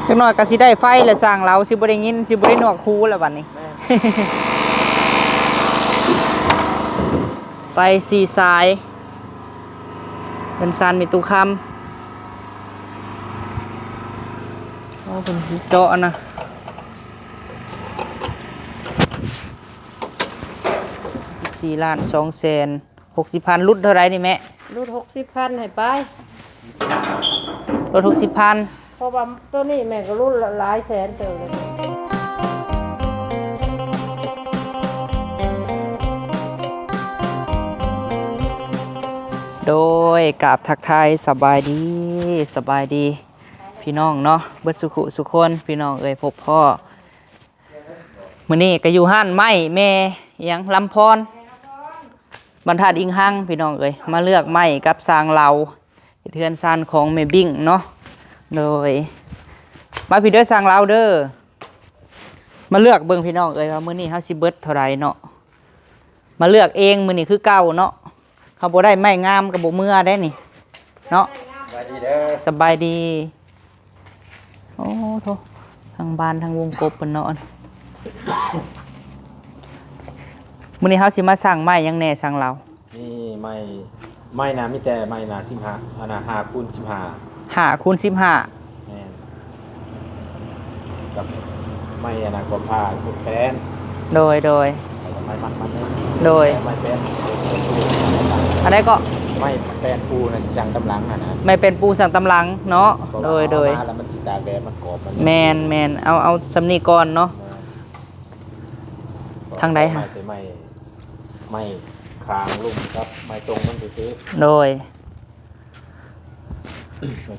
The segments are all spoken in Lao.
ຈັກໜ່ອຍກໍຊິໄດ້ໄຟແລ້ວ ຊ່າງລາວຊິບໍ່ໄດ້ຍິນ ຊິບໍ່ໄດ້ໜວກຫູແລ້ວບັດນີ້. ແມ່ນ ໄຟສີ່ສາຍ ເຮືອນຊານແມ່ຕູ້ຄຳ. ໂອ້ ເພິ່ນຊິເຈາະນະ ສິບສີ່ລ້ານສອງແສນ ຫົກສິບພັນ ຫຼຸດເທົ່າໃດນີ້ແມ່? ຫຼຸດຫົກສິບພັນໃຫ້ໄປ ຫຼຸດຫົກສິບພັນ ເພາະວ່າໂຕນີ້ແມ່ກໍຫຼຸດຫຼາຍແສນເຕີບແລ້ວ. ໂດຍ ກາບທັກທາຍສະບາຍດີ ສະບາຍດີພີ່ນ້ອງເນາະ ເບິດສຸຂຸສຸຄົນ ພີ່ນ້ອງເອີຍ ພົບພໍ້ ມື້ນີ້ກໍຢູ່ຮ້ານໄມ້ແມ່ ອີ່ຫຍັງ ລຳພອນ ບ້ານທາດອີງຮັງ ພີ່ນ້ອງເອີຍ ມາເລືອກໄມ້ກັບຊ່າງລາວ ເຮັດເຮືອນຊານຂອງແມ່ບິ້ງເນາະ. ໂດຍ ມາພີ້ເດີ ຊ່າງລາວເດີ ມາເລືອກເບິ່ງ ພີ່ນ້ອງເອີຍ ວ່າມື້ນີ້ເຮົາຊິເບິດເທົ່າໃດເນາະ. ມາເລືອກເອງມື້ນີ້ຄືເກົ່າເນາະ. ເຮົາບໍ່ໄດ້ໄມ້ງາມກໍບໍ່ເມືອໄດ້ນີ້ເນາະ. ສະບາຍດີເດີ ສະບາຍດີ. ໂອ້ໂທ້ ທັງບ້ານທັງວົງກົບເພິ່ນເນາະ. ມື້ນີ້ເຮົາຊິມາສ້າງໄມ້ຫຍັງແດ່ ຊ່າງລາວ? ມີໄມ້ ໄມ້ນະ ມີແຕ່ໄມ້ນະ ສິບຫ້າ ອັນນະ ຫ້າຄູນສິບຫ້າ ຫ້າຄູນສິບຫ້າ ແມ່ນ ກັບໄມ້ອັນນະກໍຜ່າແປ້ນ. ໂດຍ ໂດຍ ແລ້ວກໍໄມ້ມັດມັດໜຶ່ງ. ໂດຍ ໄມ້ແປ້ນ ອັນໃດກໍ? ໄມ້ແປ້ນປູນະ ຊິສັ່ງຕາມຫຼັງຫັ້ນນະ ໄມ້ແປ້ນປູສັ່ງຕາມຫຼັງເນາະ. ໂດຍ ໂດຍ ເອົາມາແລ້ວມັນຊິຕາກແດດ ມັນກອບ ມັນ ແມ່ນ ແມ່ນ ເອົາ ເອົາສ່ຳນີ້ກ່ອນເນາະ. ແມ່ນ ທາງໃດຫະ? ໄມ້ ໄມ້ ໄມ້ຄາງລຸ່ມກັບໄມ້ຕົງມັນຊື່ໆ. ໂດຍ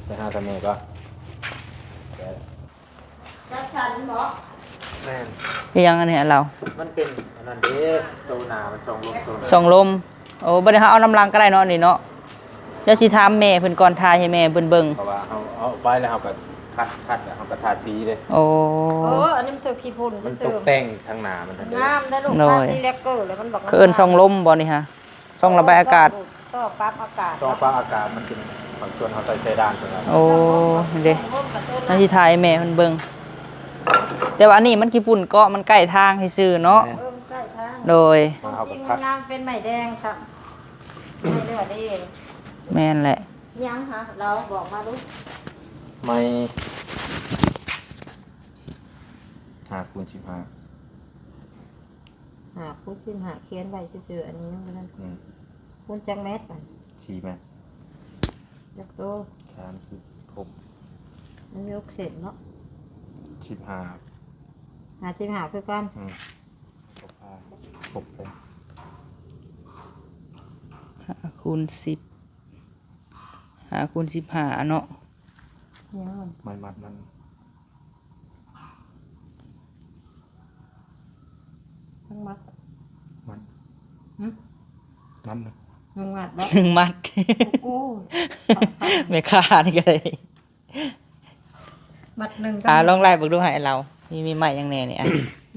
ໄປຫາທາງແມ່ກ່ອນ. ຈັດສັນເບາະ. ແມ່ນ ອີ່ຫຍັງອັນນີ້ລາວ? ມັນເປັນອັນນັ້ນເດ້ ໂຊນາ ມັນຊ່ອງລົມ ໂຊນາ ຊ່ອງລົມ. ໂອ້ ບັດນີ້ເຮົາເອົານຳຫຼັງກໍໄດ້ເນາະ ອັນນີ້ເນາະ. ດຽວຊິຖາມແມ່ເພິ່ນກ່ອນ ຖ່າຍໃຫ້ແມ່ເພິ່ນເບິ່ງ ເພາະວ່າເຮົາເອົາໄປແລ້ວເຮົາກໍຂັດ ຂັດແລ້ວເຮົາກໍທາສີເດ້. ໂອ້ ໂອ້ ອັນນີ້ມັນຖືກຂີ້ຝຸ່ນ ມັນ ມັນຖືກ ຕົກແຕ່ງທາງໜ້າມັນຫັ້ນເດ້. ງາມໄດ໋ລູກ ໂດຍ ທາສີແລັກເກີ້ ແລ້ວມັນບັກ ເຂົາເອີ້ນຊ່ອງລົມບໍ່ນີ້ຫະ? ຊ່ອງລະບາຍອາກາດ ໂອ້ ຊ່ອງປັບອາກາດ ຊ່ອງປັບອາກາດ ມັນເປັນບາງສ່ວນເຮົາໃສ່ ໃສ່ດ່ານເພິ່ນ. ໂອ້ ນີ້ເດ້ ມັນຊິຖ່າຍໃຫ້ແມ່ເພິ່ນເບິ່ງ ແຕ່ວ່າອັນນີ້ມັນຂີ້ຝຸ່ນເກາະ ມັນໃກ້ທາງຊື່ໆເນາະ. ແມ່ນ ເອີ ມັນໃກ້ທາງ. ໂດຍ ເອົາໄປ ມັນງາມ ເປັນໄມ້ແດງຊ້ຳ ໄມ້ເລືອດເດ້. ແມ່ນແຫຼະ. ຫຍັງຫະ? ລາວບອກມາດູ. ໄມ້ ຫ້າຄູນສິບຫ້າ ຫ້າຄູນສິບຫ້າ ຂຽນໄວ້ຊື່ໆ ອັນນີ້ຍັງບໍ່ທັນ. ອືມ ຄູນຈັກແມັດ? ສີ່ແມັດ. ຈັກໂຕ? ສາມສິບຫົກ. ມັນມີຫົກເສັ້ນເນາະ. ສິບຫ້າ ຫ້າສິບຫ້າຄືກັນ. ອືມ ຄົບ ຄົບເລີຍ ຫ້າຄູນສິບ ຫ້າຄູນສິບຫ້າເນາະ. ຍັງ ໄມ້ມັດມັນ ທັງມັດ ມັດ ຫຶ? ມັດ ໜຶ່ງມັດບໍ່? ໜຶ່ງມັດ ໂອ້ ແມ່ຄ້ານີ້ກໍໄດ້ ມັດໜຶ່ງ. ອ່າ ລອງໄລ່ເບິ່ງດູໃຫ້ລາວ ມີ ມີໄມ້ຫຍັງແດ່ນີ້ ອ່ະ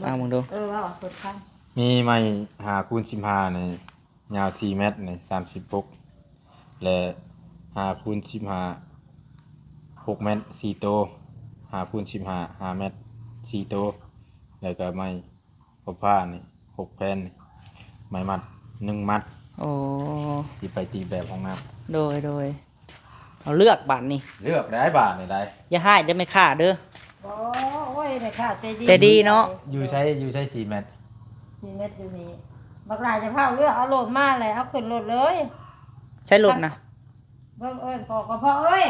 ວາງເບິ່ງດູ. ເອີ ວ່າເອົາເປີດຟັງ. ມີໄມ້ຫ້າຄູນສິບຫ້ານີ້ ຍາວສີ່ແມັດນີ້ ສາມສິບຫົກ ແລະ ຫ້າຄູນສິບຫ້າ ຫົກແມັດ ສີ່ໂຕ, ຫ້າຄູນສິບຫ້າ ຫ້າແມັດ ສີ່ໂຕ ແລ້ວກໍໄມ້ ຄົບຜ້ານີ້ ຫົກແຜ່ນ ໄມ້ມັດ ໜຶ່ງມັດ. ໂອ້ ທີ່ໄປຕີແບບຫ້ອງນ້ຳ. ໂດຍ ໂດຍ. ເອົາເລືອກບາດນີ້ ເລືອກໄດ້ບາດນີ້ໄດ້. ຢ່າຮ້າຍເດີແມ່ຄ້າເດີ. ບໍ່ ໂອ້ຍ ແມ່ຄ້າໃຈດີ ໃຈດີເນາະ. ຢູ່ໃສ ຢູ່ໃສສີ່ແມັດ? ສີ່ແມັດຢູ່ນີ້. ບັກຫຼ້າຈະພາເລືອກ ເອົາໂລດມາແຫຼະ ເອົາຂຶ້ນລົດເລີຍ. ໃຊ້ລົດນະ? ເບິ່ງເອີ້ນພໍ່ກໍ ພໍ່ເອີຍ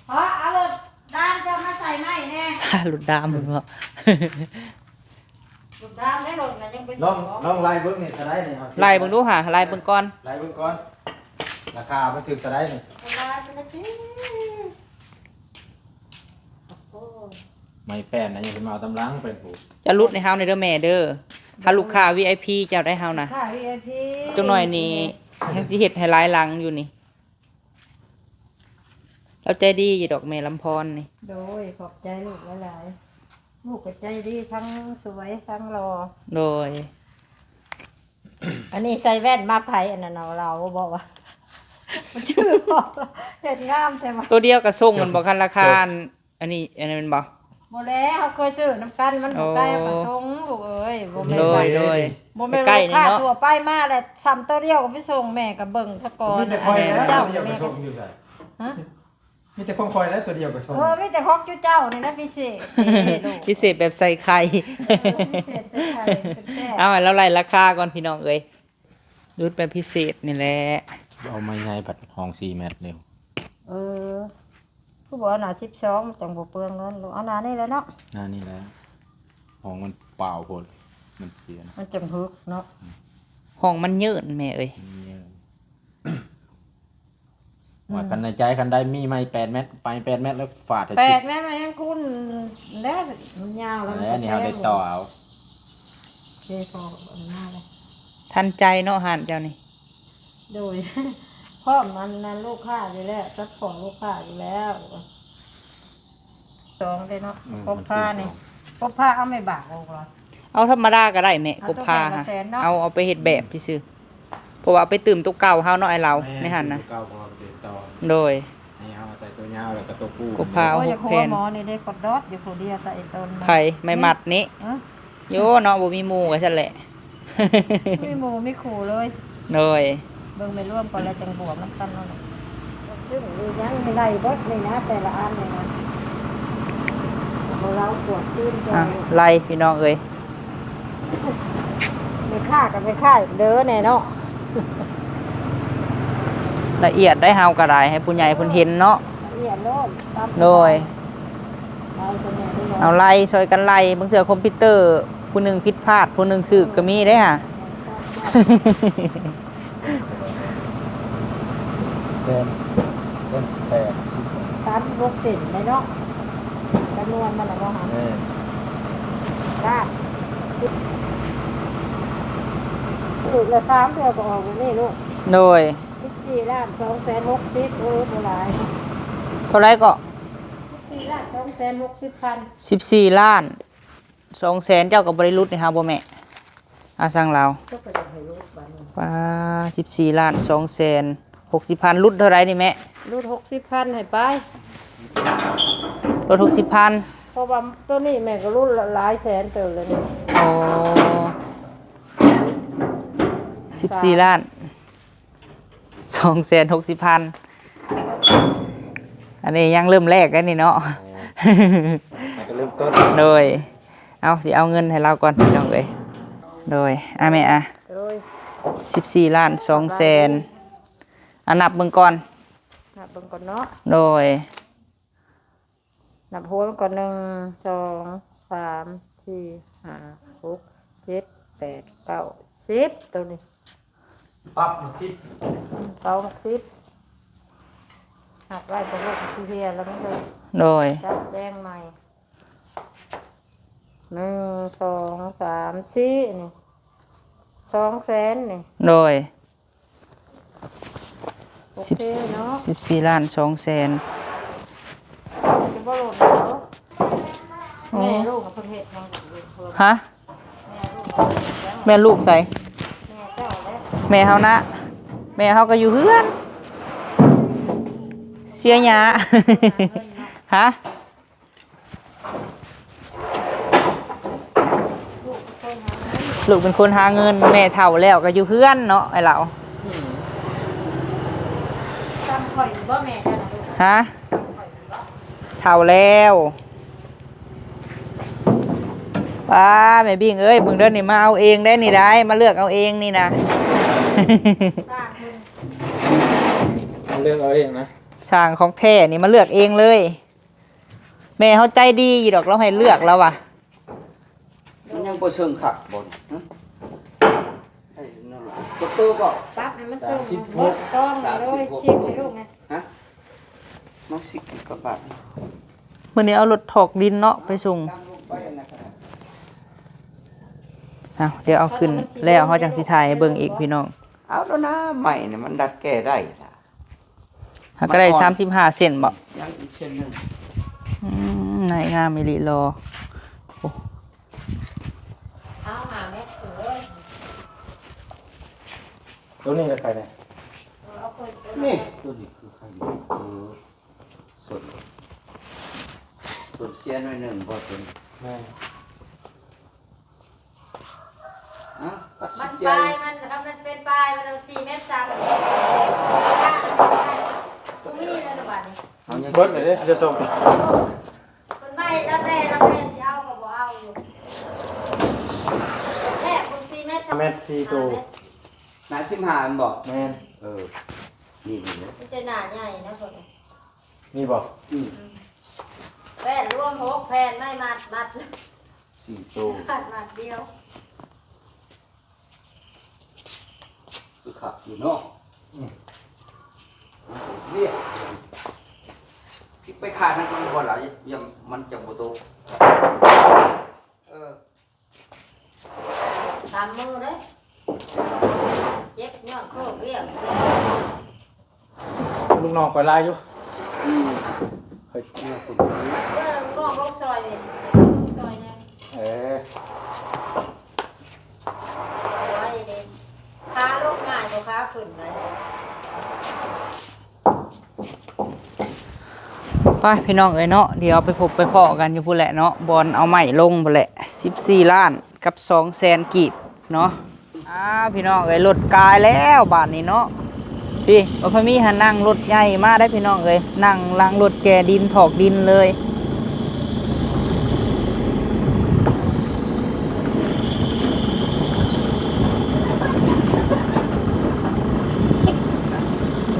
ພໍ່ ເອົາລົດດາມເຈົ້າມາໃສ່ໄມ້ແດ່. ລົດດາມເພິ່ນເນາະ. ລອງ ລອງໄລ່ເບິ່ງນີ້ເທົ່າໃດນີ້. ໄລ່ເບິ່ງດູຫາ ໄລ່ເບິ່ງກ່ອນ ໄລ່ເບິ່ງກ່ອນ ລາຄາມັນຖືກເທົ່າໃດນີ້. ໄມ້ແປ້ນນະ ຍັງຊິມາເອົາຕຳຫຼັງເປັນຜູ້ ຈະຫຼຸດໃຫ້ເຮົາແດ່ເດີແມ່ເດີ. ເຮົາລູກຄ້າ ວີໄອພີ ເຈົ້າໄດ້ເຮົານະ. ລູກຄ້າ ວີໄອພີ ຈັກໜ້ອຍນີ້ ຍັງຊິເຮັດໃຫ້ຫຼາຍຫຼັງຢູ່ນີ້. ລາວໃຈດີຢູ່ດອກແມ່ລຳພອນນີ້. ໂດຍ ຂອບໃຈລູກຫຼາຍໆ. ລູກກໍໃຈດີ ທັງສວຍທັງຫຼໍ່. ໂດຍ. ອັນນີ້ໃສ່ແວ່ນມາໃຜ ອັນນັ້ນເອົາລາວບໍ່ວ່າ ມັນຊື່ບໍ່ ເຮັດງາມແທ້ວ່າ. ໂຕດຽວກໍສົ່ງ ມັນບໍ່ຄັນລາຄາ ອັນ ອັນນີ້ ອັນນັ້ນແມ່ນບໍ່? ບໍ່ແລ້ວ ເຮົາເຄີຍຊື້ນຳກັນ ມັນບໍ່ໄກ ເຮົາກໍສົ່ງລູກເອີຍ ບໍ່ແມ່ນ ໂດຍ ໂດຍ ບໍ່ແມ່ນ ໃກ້ໆນີ້ເນາະ ລູກຄ້າທົ່ວໄປມາແລ້ວ ຊ້ຳໂຕດຽວກໍໄປສົ່ງ ແມ່ກໍເບິ່ງຊະກ່ອນ ມີແຕ່ຂ້ອຍແລ້ວ ເຈົ້າ ຕົວດຽວກໍສົ່ງຢູ່ໃສ? ຮະ? ມີແຕ່ຂອງຂ້ອຍແລ້ວ ຕົວດຽວກໍສົ່ງ ເອີ ມີແຕ່ຂອງຈຸເຈົ້ານີ້ນະພິເສດ ເດ້ລູກ ພິເສດແບບໃສ່ໄຂ່ ເອີ ພິເສດໃສ່ໄຂ່ ແຊບໆ ເອົາ ໃຫ້ລາວໄລ່ລາຄາກ່ອນພີ່ນ້ອງເອີຍ ຫຼຸດແບບພິເສດນີ້ແຫຼະ ເອົາໄມ້ໃຫຍ່ບັດຫ້ອງສີ່ແມັດເດ້ ເອີ ຄືບໍ່ເອົາໜ້າສິບສອງ ມັນຈັ່ງບໍ່ເປືອງເງິນ ເອົາໜ້ານີ້ແຫຼະເນາະ ໜ້ານີ້ແຫຼະ ຫ້ອງມັນປາວໂພດ ມັນເສຍນະ ມັນຈັ່ງຮຶກເນາະ ອືມ ຫ້ອງມັນເຍີ້ນແມ່ເອີຍ ມັນເຍີ້ນ ອືມ ວ່າຄັນໃນໃຈ ຄັນໄດ້ມີໄມ້ແປດແມັດ ໄປແປດແມັດແລ້ວຟາດໃຫ້ ແປດແມັດມັນຍັງຄູນແລ້ວ ມັນຍາວແລ້ວ ແລ້ວນີ້ເຮົາໄດ້ຕໍ່ເອົາ ເດ້ພໍອັນນັ້ນແຫຼະ ທັນໃຈເນາະຮ້ານເຈົ້ານີ້ ໂດຍ ພ້ອມອັນນັ້ນລູກຄ້າຢູ່ແລ້ວ ຊັບພອດລູກຄ້າຢູ່ແລ້ວ ສອງເດ້ເນາະ ອືມ ກົບຜ້ານີ້ ມັນຄືສອງ ກົບຜ້າເອົາໄມ້ບາກອອກຫວາ? ເອົາທຳມະດາກໍໄດ້ແມ່ ເອົາ ກົບຜ້າ ຕົວແປດລະແສນເນາະ ເອົາ ເອົາໄປເຮັດແບບຊື່ໆ ເພາະວ່າເອົາໄປຕື່ມຕົວເກົ່າເຮົາເນາະ ໄອ້ລາວ ແມ່ນ ໃນຫັ້ນນະ ຕື່ມຕົວເກົ່າ ເພາະວ່າມັນເປັນຕໍ່ ໂດຍ ໃຫ້ເຮົາໃສ່ຕົວຍາວ ແລ້ວກໍຕົວປູນ ກົບຜ້າ ໂອ້ຍ ຫົກແຜ່ນ ຢາກໂຄໝໍນີ້ເດ້ ກອດດອດ ຢາກໂຄເດຍ ຕາໄອ້ຕົນ ໃຜ? ໄມ້ມັດນີ້ ເອີ ໂຍເນາະ ບໍ່ມີໝູ່ກໍຊັ້ນແຫຼະ ມີໝູ່ມີຄູ່ເລີຍ ໂດຍ ເບິ່ງແມ່ລວມກ່ອນແລ້ວຈັ່ງບວກນຳກັນເນາະ ຊຶ່ງມີຫຍັງໃຫ້ໄລ່ເບິດນີ້ນະ ແຕ່ລະອັນນີ້ນະ ເຮົາລາວກວດຄືນກ່ອນ ອ່ະ ໄລ່ພີ່ນ້ອງເອີຍ ແມ່ຄ້າກໍແມ່ຄ້າເດີແນ່ເນາະ ລະອຽດໄດ໋ ເຮົາກໍໄດ້ ໃຫ້ຜູ້ໃຫຍ່ເພິ່ນເຫັນເນາະ ລະອຽດໂລດ ຕາມສະບາຍ ໂດຍ ເອົາໄລ່ຊ່ອຍກັນໄລ່ ບາງເທື່ອຄອມພິວເຕີຜູ້ໜຶ່ງຜິດພາດ ຜູ້ໜຶ່ງຖືກກໍມີເດ້ຫາ ແສນ ແສນແປດສິບ ສາມສິບຫົກເຊັນໄດ໋ເນາະ ຈຳນວນມັນນະບໍ່ຫາ ແມ່ນ ລາດ ຖືກລະສາມເທື່ອກໍອອກແບບນີ້ລູກ ໂດຍ ສິບສີ່ລ້ານສອງແສນຫົກສິບ ໂອ້ ບໍ່ຫຼາຍ ເທົ່າໃດເກາະ? ສິບສີ່ລ້ານສອງແສນຫົກສິບພັນ ສິບສີ່ລ້ານສອງແສນ ເຈົ້າກໍບໍ່ໄດ້ຫຼຸດໃຫ້ເຮົາບໍ່ແມ່? ອາ ສັ່ງລາວ ເຈົ້າກໍຢາກໃຫ້ຫຼຸດບາດນີ້ ປາ ສິບສີ່ລ້ານສອງແສນຫົກສິບພັນ ຫຼຸດເທົ່າໃດນີ້ແມ່? ຫຼຸດຫົກສິບພັນໃຫ້ໄປ ຫຼຸດຫົກສິບພັນ ເພາະວ່າໂຕນີ້ແມ່ກໍຫຼຸດຫຼາຍແສນເຕີບແລ້ວນີ້ ໂອ້ ສິບສີ່ລ້ານ ສອງແສນຫົກສິບພັນ ອັນນີ້ຍັງເລີ່ມແລກໄດ໋ນີ້ເນາະ ແມ່ນ ແຕ່ກໍເລີ່ມຕົ້ນ ໂດຍ ເອົາ ຊິເອົາເງິນໃຫ້ລາວກ່ອນພີ່ນ້ອງເອີຍ ໂດຍ ອາ ແມ່ ອາ ໂດຍ ສິບສີ່ລ້ານສອງແສນ ອາ ນັບເບິ່ງກ່ອນ ນັບເບິ່ງກ່ອນເນາະ ໂດຍ ນັບຫົວມັນກ່ອນ ໜຶ່ງ ສອງ ສາມ ສີ່ ຫ້າ ຫົກ ເຈັດ ແປດ ເກົ້າ ສິບ ໂຕນີ້ ປັບມາສິບ ອືມ ເປົ່າມາສິບ ຫັກໄວ້ ບໍ່ຮູ້ຊິເຮັດແລ້ວມັນກໍ ໂດຍ ຈັດແຈງໃໝ່ ໜຶ່ງ ສອງ ສາມ ສີ່ ນີ້ ສອງແສນນີ້ ໂດຍ ໂອເຄເນາະ ສິບສີ່ລ້ານສອງແສນ ຈະບໍ່ລົດເນາະ ໂອ້ ແມ່ລູກເພິ່ນເຮັດຫຍັງຢູ່? ຮະ? ແມ່ລູກໃສ? ແມ່ເຈົ້າແຫຼະ ແມ່ເຮົານະ ແມ່ເຮົາກໍຢູ່ເຮືອນ ເສຍຫຍ້າ ຮະ? ລູກເປັນຄົນຫາເງິນ ແມ່ເຖົ້າແລ້ວກໍຢູ່ເຮືອນເນາະ ໄອ້ລາວ ອືມ ສ່ຳຂ້ອຍຢູ່ບໍ່ແມ່ເຈົ້ານະລູກ? ຮະ? ສ່ຳຂ້ອຍຢູ່ບໍ່? ເຖົ້າແລ້ວ ປ້າ ແມ່ບິ້ງເອີຍ ເບິ່ງເດີນີ້ ມາເອົາເອງໄດ໋ນີ້ໄດ໋ ມາເລືອກເອົາເອງນີ້ນະ ມາເລືອກເອົາເອງນະ ຊ່າງຂອງແທ້ນີ້ ມາເລືອກເອງເລີຍ ແມ່ເຮົາໃຈດີຢູ່ດອກ ລາວໃຫ້ເລືອກລາວວ່າ ມັນຍັງບໍ່ເຊີງຄັກບໍ່ນີ້? ຮະ? ໃຫ້ນັ້ນລະ ຕົວໂຕກໍ ປັບໃຫ້ມັນເຊີງ ສາມສິບຫົກ ເບິດຕ້ອງເລີຍ ສາມສິບຫົກ ຊິກໃຫ້ລູກນະ ຮະ? ມາຊິກກັບບາດ ມື້ນີ້ເອົາລົດຖອກດິນເນາະ ໄປສົ່ງ ເອົາ ດຽວເອົາຂຶ້ນແລ້ວ ເຮົາຈັ່ງຊິຖ່າຍໃຫ້ເບິ່ງອີກ ພີ່ນ້ອງ ເອົາໂລດນະ ໄມ້ນີ້ມັນດັດແກ້ໄດ້ລະ ຫາກະໄດ້ສາມສິບຫ້າເຊັນບໍ? ຍັງອີກເສັ້ນໜຶ່ງ ອືມ ນາຍງາມອີ່ຫຼີ ລໍ ໂອ້ ເອົາຫາແມັດເອີຍ ໂຕນີ້ລະໃຄແນ່? ເອົາເປີດ ນີ້ ໂຕນີ້ຄືໃຄຢູ່ ເອີ ສົດ ຽນໜ້ອຍໜຶ່ງບໍ່ເປັນ ແມ່ນ ເອົ້າ ຕັດ ມັນ ສິບໃຈ ປາຍມັນ ຄັນມັນເປັນປາຍມັນເອົາສີ່ແມັດ ສາມແມັດ ບໍ່ມີແລ້ວລະບາດນີ້ ເອົາຍັງ ເບິດເລີຍເດ້ ເຫຼືອສອງໂຕ ເພິ່ນມາເຮັດແລ້ວແຕ່ ແລ້ວແຕ່ຊິເອົາກໍບໍ່ເອົາຢູ່ ແທ້ເພິ່ນສີ່ແມັດ ແມັດສີ່ໂຕ ໜ້າສິບຫ້າແມ່ນບໍ່? ແມ່ນ ເອີ ນີ້ ນີ້ນະ ມີແຕ່ໜ້າໃຫຍ່ນະເພິ່ນ ນີ້ບໍ່? ອືມ ອືມ ແຜ່ນລວມຫົກແຜ່ນ ໄມ້ມັດ ມັດ ສີ່ໂຕ ມັດ ມັດດຽວ ຄືຄັກຢູ່ເນາະ ອືມ ວຽກ ພິກໄປຂາດນັ້ນມັນບໍ່ຫຼາຍ ຍັງ ມັນຈະບໍ່ຕົກ ເອີ ຕາມມືເດ້ ເຈັບຍ້ອນໂຄກວຽກ ລູກນ້ອງຂ້ອຍຫຼາຍຢູ່ ອືມ ຂ້ອຍ ເອີ ລູກນ້ອງລົງຊ່ອຍນີ້ ລົງຊ່ອຍແດ່ ເອີ ໄວເດ້ ຂາລົງງ່າຍກວ່າຂາຂຶ້ນໄດ໋. ໄປພີ່ນ້ອງເອີຍເນາະ ດຽວໄປພົບໄປພໍ້ກັນຢູ່ພຸ້ນແຫຼະເນາະ ບ່ອນເອົາໄມ້ລົງພຸ້ນແຫຼະ ສິບສີ່ລ້ານກັບສອງແສນກີບເນາະ. ອ້າ ພີ່ນ້ອງເອີຍ ລົດກາຍແລ້ວບາດນີ້ເນາະ ພີ່ ບໍ່ຄ່ອຍມີຫັ້ນ ນັ່ງລົດໃຫຍ່ມາໄດ້ພີ່ນ້ອງເອີຍ ນັ່ງຫຼັງລົດແກ່ດິນຖອກດິນເລີຍ.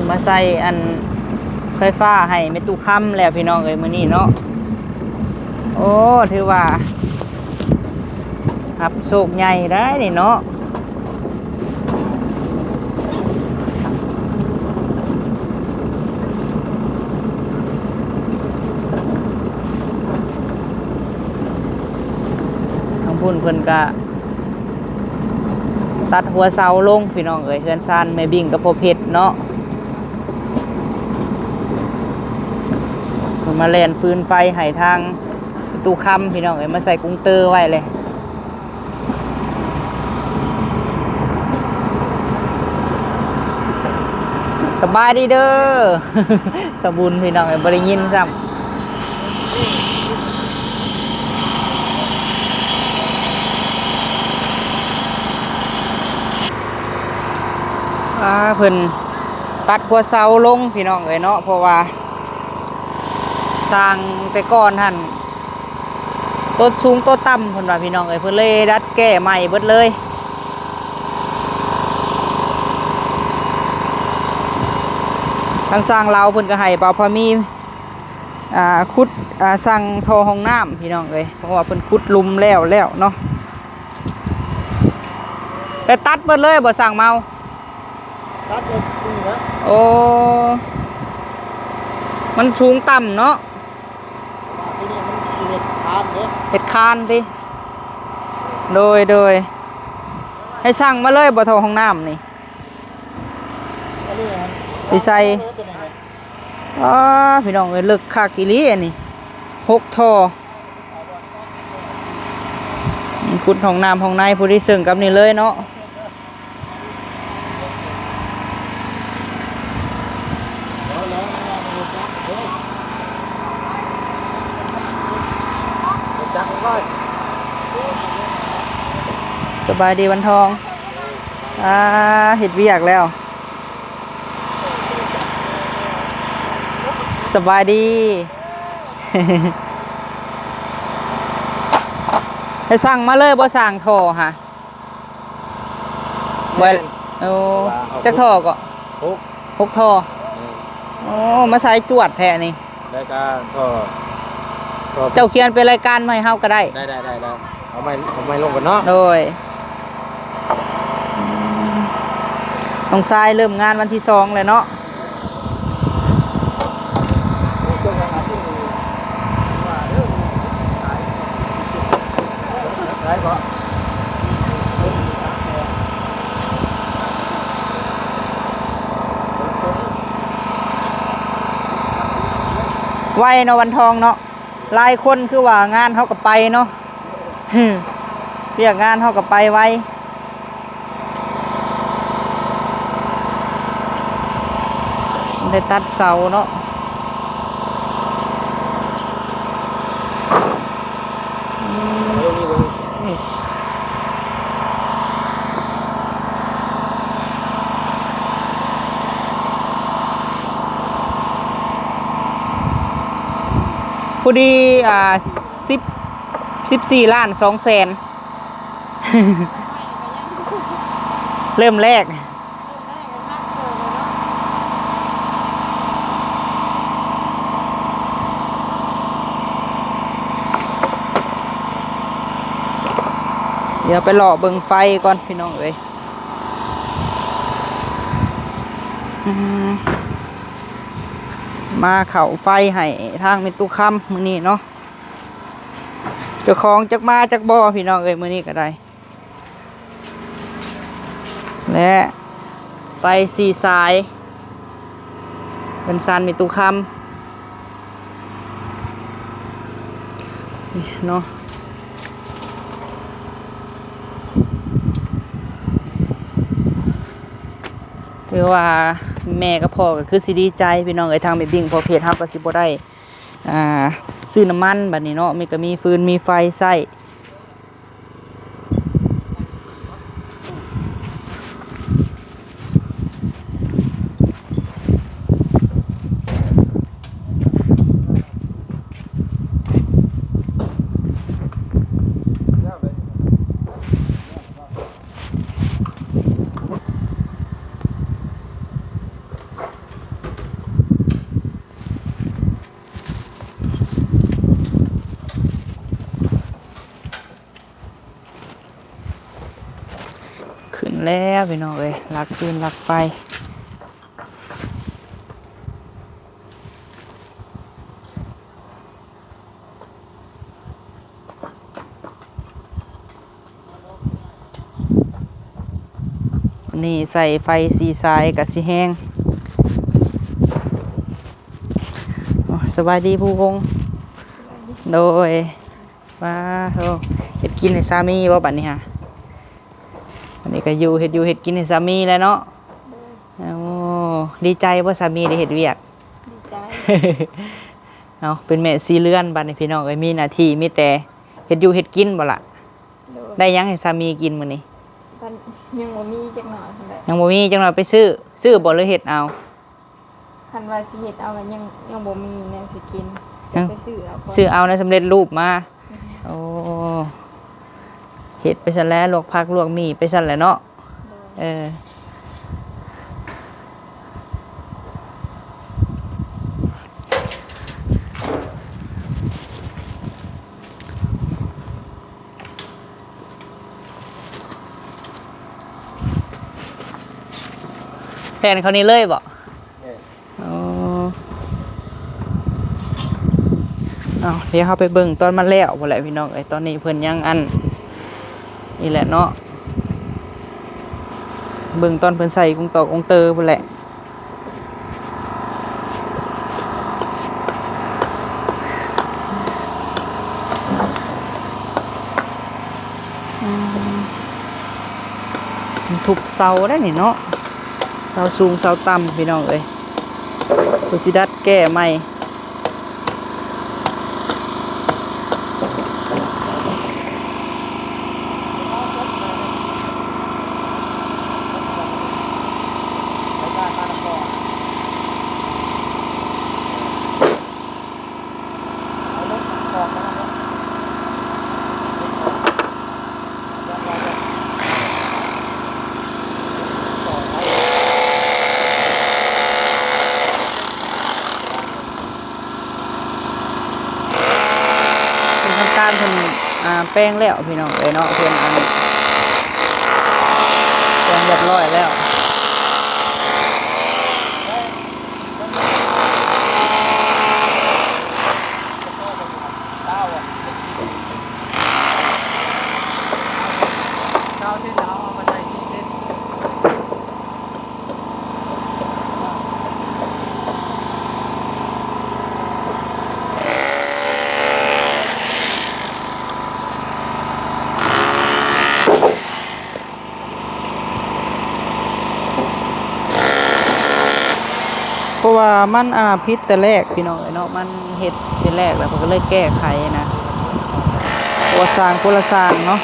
ມາໃສ່ອັນໄຟຟ້າໃຫ້ແມ່ຕູ້ຄຳແລ້ວພີ່ນ້ອງເອີຍ ມື້ນີ້ເນາະ. ໂອ້ ຖືວ່າຮັບໂຊກໃຫຍ່ໄດ໋ນີ້ເນາະ. ທາງພຸ້ນເພິ່ນກະຕັດຫົວເສົາລົງພີ່ນ້ອງເອີຍ ເຮືອນຊານແມ່ບິ້ງກັບພໍ່ເພັດເນາະ ເພິ່ນມາແລ່ນຟືນໄຟໃຫ້ທາງຕູ້ຄຳພີ່ນ້ອງເອີຍ ມາໃສ່ກຸງເຕີໄວ້ເລີຍ. ສະບາຍດີເດີ ສະບຸນພີ່ນ້ອງເອີຍ ບໍ່ໄດ້ຍິນຊ້ຳ. ອ່າ ເພິ່ນຕັດຫົວເສົາລົງພີ່ນ້ອງເອີຍເນາະ ເພາະວ່າສ້າງແຕ່ກ່ອນຫັ້ນ ໂຕສູງໂຕຕ່ຳເພິ່ນວ່າພີ່ນ້ອງເອີຍ ເພິ່ນເລີຍດັດແກ້ໃໝ່ເບິດເລີຍ. ທາງຊ່າງລາວເພິ່ນກໍໃຫ້ບ່າວພາມີ ອ່າ ຂຸດ ອ່າ ສັ່ງທໍ່ຫ້ອງນ້ຳພີ່ນ້ອງເອີຍ ເພາະວ່າເພິ່ນຂຸດຫຼຸມແລ້ວແລ້ວເນາະ. ແຕ່ຕັດເບິດເລີຍບໍ່ຊ່າງເມົາ? ຕັດເບິດນີ້ນະ. ໂອ້ ມັນສູງຕ່ຳເນາະ. ໂຕນີ້ມັນເຮັດຄານເດ້. ເຮັດຄານຕິ? ໂດຍ ໂດຍ. ໃຫ້ສັ່ງມາເລີຍບໍ່ທໍ່ຫ້ອງນ້ຳນີ້? ອັນນີ້ນະ ຊິໃສ່ ໂຕນີ້ນະ. ອ້າ ພີ່ນ້ອງເອີຍ ເລິກຄັກອີ່ຫຼີອັນນີ້ ຫົກທໍ່. ຂຸດຫ້ອງນ້ຳຫ້ອງໃນ ພໍດີເຊິ່ງກັບນີ້ເລີຍເນາະ. ສະບາຍດີວັນທອງ. ອ່າ ເຮັດວຽກແລ້ວ. ສະບາຍດີ. ໃຫ້ສັ່ງມາເລີຍບໍ່ ສ້າງທໍ່ຫະ? ແມ່ນ ໂອ້ ວ່າເອົາ ຈັກທໍ່ເກາະ? ຫົກ ຫົກທໍ່. ແມ່ນ ໂອ້ ມາໃສ່ຈວດແທ້ນີ້. ລາຍການທໍ່ ທໍ່ ເຈົ້າຂຽນເປັນລາຍການມາໃຫ້ເຮົາກໍໄດ້. ໄດ້ ໄດ້ ໄດ້ ໄດ້. ເອົາໄມ້ ເອົາໄມ້ລົງກ່ອນເນາະ. ໂດຍ. ນ້ອງຊາຍເລີ່ມງານວັນທີສອງແລ້ວເນາະ. ໄດ້ບໍ່? ໄວເນາະ ວັນທອງເນາະ. ຫຼາຍຄົນຄືວ່າງານເຮົາກໍໄປເນາະ ວຽກງານເຮົາກໍໄປໄວ. ໄດ້ຕັດເສົາເນາະ. ພໍດີ ອ່າ ສິບ ສິບສີ່ລ້ານສອງແສນ ເລີ່ມແລກ. ດຽວໄປເລາະເບິ່ງໄຟກ່ອນພີ່ນ້ອງເອີຍ. ອືມ ມາເຂົ້າໄຟໃຫ້ທາງແມ່ຕູ້ຄຳມື້ນີ້ເນາະ. ເຈົ້າຂອງຈັກມາຈັກບໍ່ພີ່ນ້ອງເອີຍ ມື້ນີ້ກໍໄດ້. ແລະ ໄຟສີ່ສາຍ ເຮືອນຊານແມ່ຕູ້ຄຳ ນີ້ເນາະ. ຖືວ່າແມ່ກັບພໍ່ກໍຄືຊິດີໃຈພີ່ນ້ອງເອີຍ ທາງແມ່ບິ້ງ ເພາະເຂດເຮົາກໍຊິບໍ່ໄດ້ ອ່າ ຊື້ນ້ຳມັນບັດນີ້ເນາະ ມີ ກໍມີຟືນມີໄຟໃຊ້. ຂຶ້ນແລ້ວພີ່ນ້ອງເອີຍ ຫຼັກຟືນຫຼັກໄຟ. ນີ້ໃສ່ໄຟສີ່ສາຍກະຊິແຮງ. ໂອ້ ສະບາຍດີຜູ້ວົງ. ໂດຍ. ວ້າໂທ ເຮັດກິນໃຫ້ສາມີບໍ່ບັດນີ້ຫະ? ອັນນີ້ກໍຢູ່ ເຮັດຢູ່ເຮັດກິນໃຫ້ສາມີແຫຼະເນາະ. ໂອ້ ດີໃຈບໍ່ສາມີໄດ້ເຮັດວຽກ? ດີໃຈ. ເອົາ ເປັນແມ່ສີ່ເຮືອນບັດນີ້ພີ່ນ້ອງເອີຍ ມີໜ້າທີ່ມີແຕ່ເຮັດຢູ່ເຮັດກິນບໍ່ລະ? ໂດຍ. ໄດ້ຫຍັງໃຫ້ສາມີກິນມື້ນີ້? ຍັງບໍ່ມີຈັກໜ້ອຍ. ຍັງບໍ່ມີ ຈັກໜ້ອຍໄປຊື້. ຊື້ບໍ່ ຫຼືເຮັດເອົາ? ຄັນວ່າຊິເຮັດເອົາກໍຍັງ ຍັງບໍ່ມີແນວຊິກິນ ຍັງໄປຊື້ເອົາກ່ອນ ຊື້ເອົາໃນສຳເລັດຮູບມາ. ໂອ້ ເຮັດໄປຊັ້ນແຫຼະ ລວກຜັກລວກໝີ່ໄປຊັ້ນແຫຼະເນາະ. ໂດຍ. ເອີ ແຜ່ນເຂົ້ານີ້ເລີຍບໍ່? ແມ່ນ. ອໍ ເອົາ ດຽວເຮົາໄປເບິ່ງຕອນມັນແລ້ວພຸ້ນແຫຼະພີ່ນ້ອງເອີຍ. ຕອນນີ້ເພິ່ນຍັງອັນ ນີ້ແຫຼະເນາະ ເບິ່ງຕອນເພິ່ນໃສ່ກົງຕອກກົງເຕີພຸ້ນແຫຼະ. ອືມ ທຸບເສົາໄດ໋ນີ້ເນາະ ເສົາສູງເສົາຕ່ຳພີ່ນ້ອງເອີຍ ເພິ່ນຊິດັດແກ້ໃໝ່. ເປັນທາງການເພິ່ນ ອ່າ ແປງແລ້ວພີ່ນ້ອງເອີຍເນາະ ເພິ່ນ ອັນ ແປງຮຽບຮ້ອຍແລ້ວ. ເພາະວ່າມັນ ອ່າ ຜິດແຕ່ແລກພີ່ນ້ອງເອີຍເນາະ ມັນເຮັດແຕ່ແລກແລ້ວ ເພິ່ນກໍເລີຍແກ້ໄຂນະ ຄົນລະຊ່າງ ຄົນລະຊ່າງເນາະ. ເ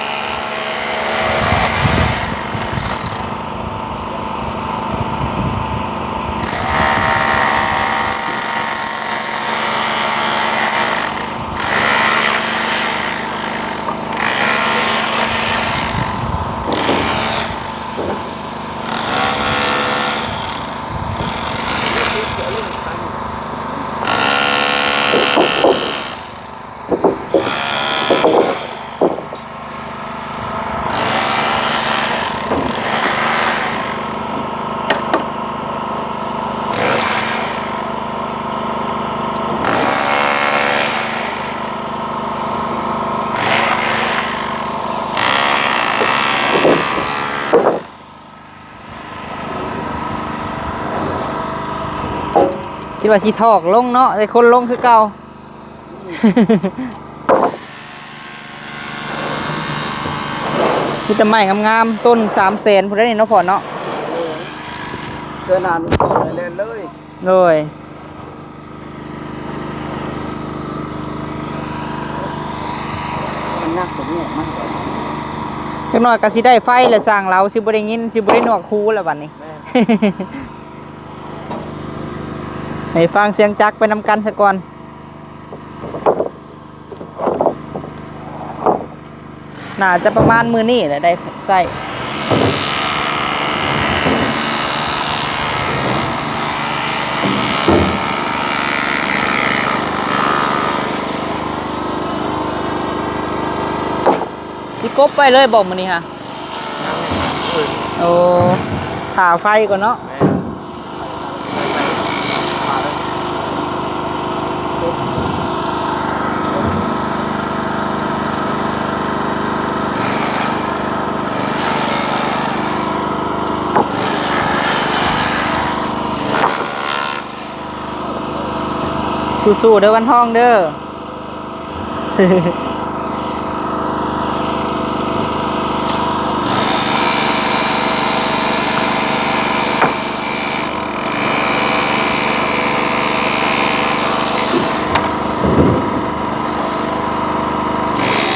ທີ່ວ່າຊິຖອກລົງເນາະ ແຕ່ຄົນລົງຄືເກົ່າ. ມີແຕ່ໄມ້ງາມໆ ຕົ້ນສາມແສນພຸ້ນໃດ໋ເນາະພໍ່ເນາະ. ເອີ ເທື່ອໜ້ານີ້ເຂົ້າໄປແລ່ນເລີຍ. ໂດຍ ມັນໜັກຕົງນີ້ມັນກໍ ຈັກໜ້ອຍກໍຊິໄດ້ໄຟແລ້ວ ຊ່າງລາວຊິບໍ່ໄດ້ຍິນ ຊິບໍ່ໄດ້ໜວກຫູແລ້ວບັດນີ້. ແມ່ນ ໃຫ້ຟັງສຽງຈັກໄປນຳກັນຊະກ່ອນ. ໜ້າຈະປະມານມື້ນີ້ແຫຼະໄດ້ໃຊ້. ຊິກົບໄປເລີຍບໍ່ມື້ນີ້ຫະ? ໂອ້ ຖ້າໄຟກ່ອນເນາະ. ສູ້ໆເດີວັນທອງເດີ.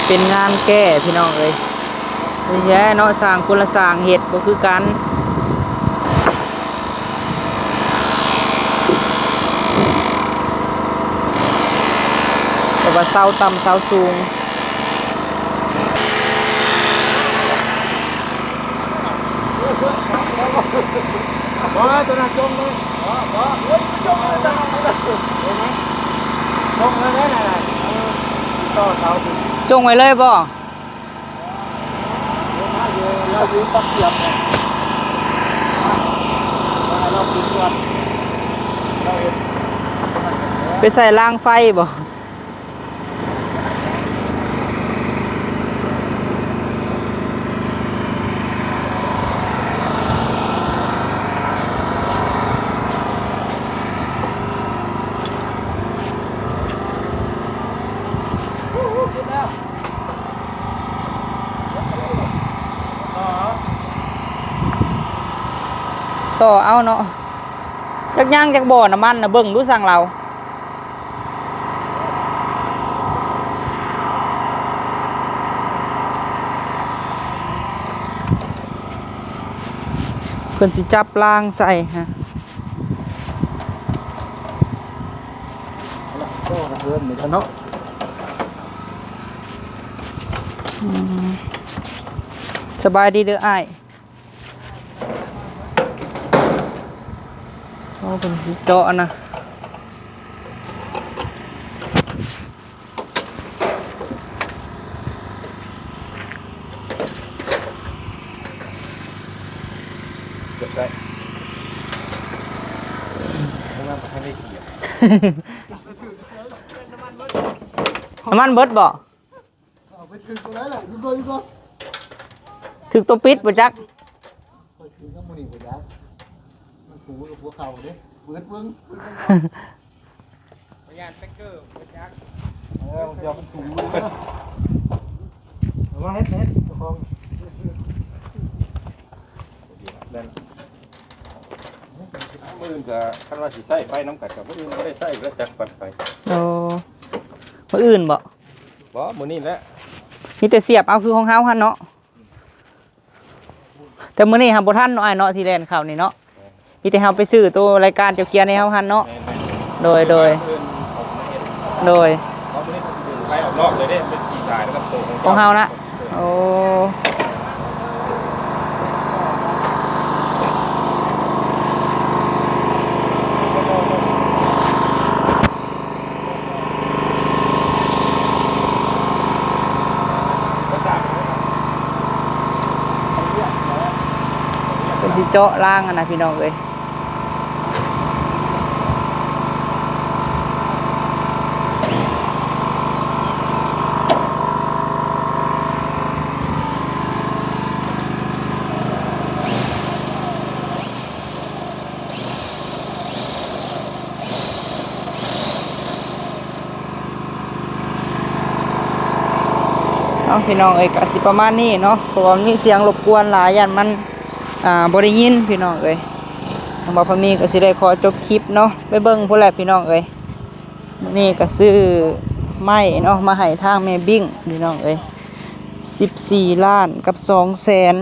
ເປັນງານແກ້ພີ່ນ້ອງເອີຍ. ນີ້ແຫຼະເນາະ ຊ່າງຄົນລະຊ່າງເຮັດບໍ່ຄືກັນ ແຕ່ວ່າເສົາຕ່ຳເສົາສູງ. ບໍ່ ຕົວນັ້ນຈົ່ງເລີຍ ບໍ່ ບໍ່ ໂອ້ຍ ຈົ່ງເລີຍ ຈົ່ງເລີຍ ເອີ ຕໍ່ເສົາ ຈົ່ງໄວ້ເລີຍບໍ່? ໄປໃສ່ລາງໄຟບໍ່? ຕໍ່ເອົາເນາະ ຈັກຍ່າງຈັກບໍ່ນ້ຳມັນນະ ເບິ່ງດູຊ່າງລາວ. ເພິ່ນຊິຈັບລາງໃສ່ຮະ. ເນາະ ອືມ ສະບາຍດີເດີອ້າຍ. ໂອ້ ເພິ່ນຊິເຈາະນະ. ເກືອບໄດ້ ນ້ຳມັນເບິດບໍ່? ຖືກຕົວປິດບໍ່ຈັກ ຂ້ອຍຖືກນຳມື້ນີ້ບໍ່ຈັກ ມັນປູຢູ່ຫົວເຂົ່າເດ້ ເປີດເບິ່ງ ພະຍານແປັກເກີບໍ່ຈັກ ເອີ ເຈົ້າມັນປູຢູ່ເດີ ເອົາມາເຮັດ ເຮັດເຈົ້າຂອງ ມື້ອື່ນກໍຄັນວ່າຊິໃຊ້ໄຟນຳກັນ ກໍມື້ອື່ນບໍ່ໄດ້ໃຊ້ແລ້ວຈັກປັນໄຟ. ໂອ້ ມື້ອື່ນບໍ່? ບໍ່ ມື້ນີ້ແຫຼະ ມີແຕ່ສຽບເອົາຄືຂອງເຮົາຫັ້ນເນາະ. ແຕ່ມື້ນີ້ຫາບໍ່ທັນເນາະ ອ້າຍເນາະ ທີ່ແລ່ນເຂົ້ານີ້ເນາະ ມີແຕ່ເຮົາໄປຊື້ໂຕລາຍການເຈົ້າຂຽນໃຫ້ເຮົາຫັ້ນເນາະ. ໂດຍ ໂດຍ ເພາະມື້ນີ້ເພິ່ນໄປອອກນອກເລີຍເດ້ ມັນຊິຕາຍແລ້ວກັບໂຕຂອງເຮົານະ. ໂອ້ ເພິ່ນຊິເຈາະລາງຫັ້ນນະ ພີ່ນ້ອງເອີຍ. ເ ເອົາ ພີ່ນ້ອງເອີຍ ກະຊິປະມານນີ້ເນາະ ເພາະວ່າມັນມີສຽງລົບກວນຫຼາຍ ຢ້ານມັນ ອ່າ ບໍ່ໄດ້ຍິນ ພີ່ນ້ອງເອີຍ. ທາງບ່າວພາມີກະຊິໄດ້ຂໍຈົບຄລິບເນາະ ໄປເບິ່ງພຸ້ນແຫຼະ ພີ່ນ້ອງເອີຍ. ມື້ນີ້ກະຊື້ໄມ້ເນາະ ມາໃຫ້ທາງແມ່ບິ້ງ ພີ່ນ້ອງເອີຍ ສິບສີ່ລ້ານກັບສອງແສນ.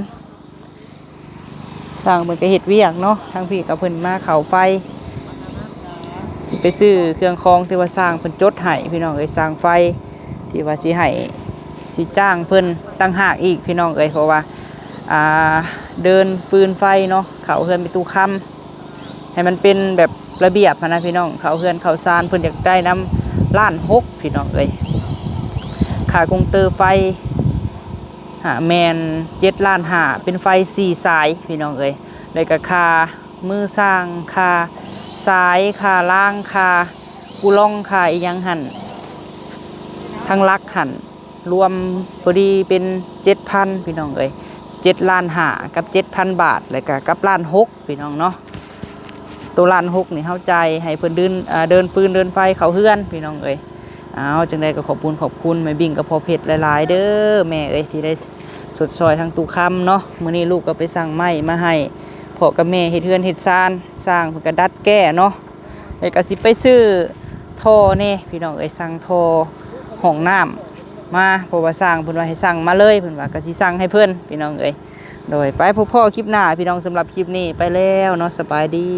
ຊ່າງເພິ່ນກະເຮັດວຽກເນາະ ທາງພີ້ກະເພິ່ນມາເຂົ້າໄຟ ຊິໄປຊື້ເຄື່ອງຂອງທີ່ວ່າຊ່າງເພິ່ນຈົດໃຫ້ ພີ່ນ້ອງເອີຍ. ຊ່າງໄຟທີ່ວ່າຊິໃຫ້ ຊິຈ້າງເພິ່ນຕ່າງຫາກອີກ ພີ່ນ້ອງເອີຍ ເພາະວ່າ ອ່າ ເດີນຟືນໄຟເນາະ ເຂົ້າເຮືອນແມ່ຕູ້ຄຳ ໃຫ້ມັນເປັນແບບລະບຽບຫັ້ນນະ ພີ່ນ້ອງ. ເຂົ້າເຮືອນເຂົ້າຊານ ເພິ່ນຢາກໄດ້ນຳລ້ານຫົກ ພີ່ນ້ອງເອີຍ. ຄ່າກົງເຕີໄຟ ຫາ ແມ່ນເຈັດລ້ານຫ້າ ເປັນໄຟສີ່ສາຍ ພີ່ນ້ອງເອີຍ. ແລ້ວກະຄ່າມືຊ່າງ ຄ່າສາຍ ຄ່າລາງ ຄ່າກູລອງ ຄ່າອີ່ຫຍັງຫັ້ນ ທັງຫຼັກຫັ້ນ ລວມພໍດີເປັນເຈັດພັນ ພີ່ນ້ອງເອີຍ. ເຈັດລ້ານຫ້າກັບເຈັດພັນບາດ ແລ້ວກະກັບລ້ານຫົກ ພີ່ນ້ອງເນາະ. ໂຕລ້ານຫົກນີ້ເຮົາຈ່າຍໃຫ້ເພິ່ນເດີນ ເດີນຟືນເດີນໄຟເຂົ້າເຮືອນ ພີ່ນ້ອງເອີຍ. ເອົາ ຈັ່ງໃດກະຂອບບຸນຂອບຄຸນແມ່ບິ້ງກັບພໍ່ເພັດຫຼາຍໆເດີ ແມ່ເອີຍ ທີ່ໄດ້ຊົດຊ່ອຍທາງຕູ້ຄຳເນາະ. ມື້ນີ້ລູກກະໄປສັ່ງໄມ້ມາໃຫ້ພໍ່ກັບແມ່ເຮັດເຮືອນເຮັດຊານ ຊ່າງເພິ່ນກະດັດແກ້ເນາະ. ແລ້ວກະຊິໄປຊື້ທໍ່ແດ່ ພີ່ນ້ອງເອີຍ ສັ່ງທໍ່ຫ້ອງນ້ຳມາ ເພາະວ່າຊ່າງເພິ່ນວ່າໃຫ້ສັ່ງມາເລີຍ ເພິ່ນວ່າກະຊິສັ່ງໃຫ້ເພິ່ນ ພີ່ນ້ອງເອີຍ. ໂດຍ ໄປພົບພໍ້ຄລິບໜ້າ ພີ່ນ້ອງ. ສຳລັບຄລິບນີ້ໄປແລ້ວເນາະ ສະບາຍດີ.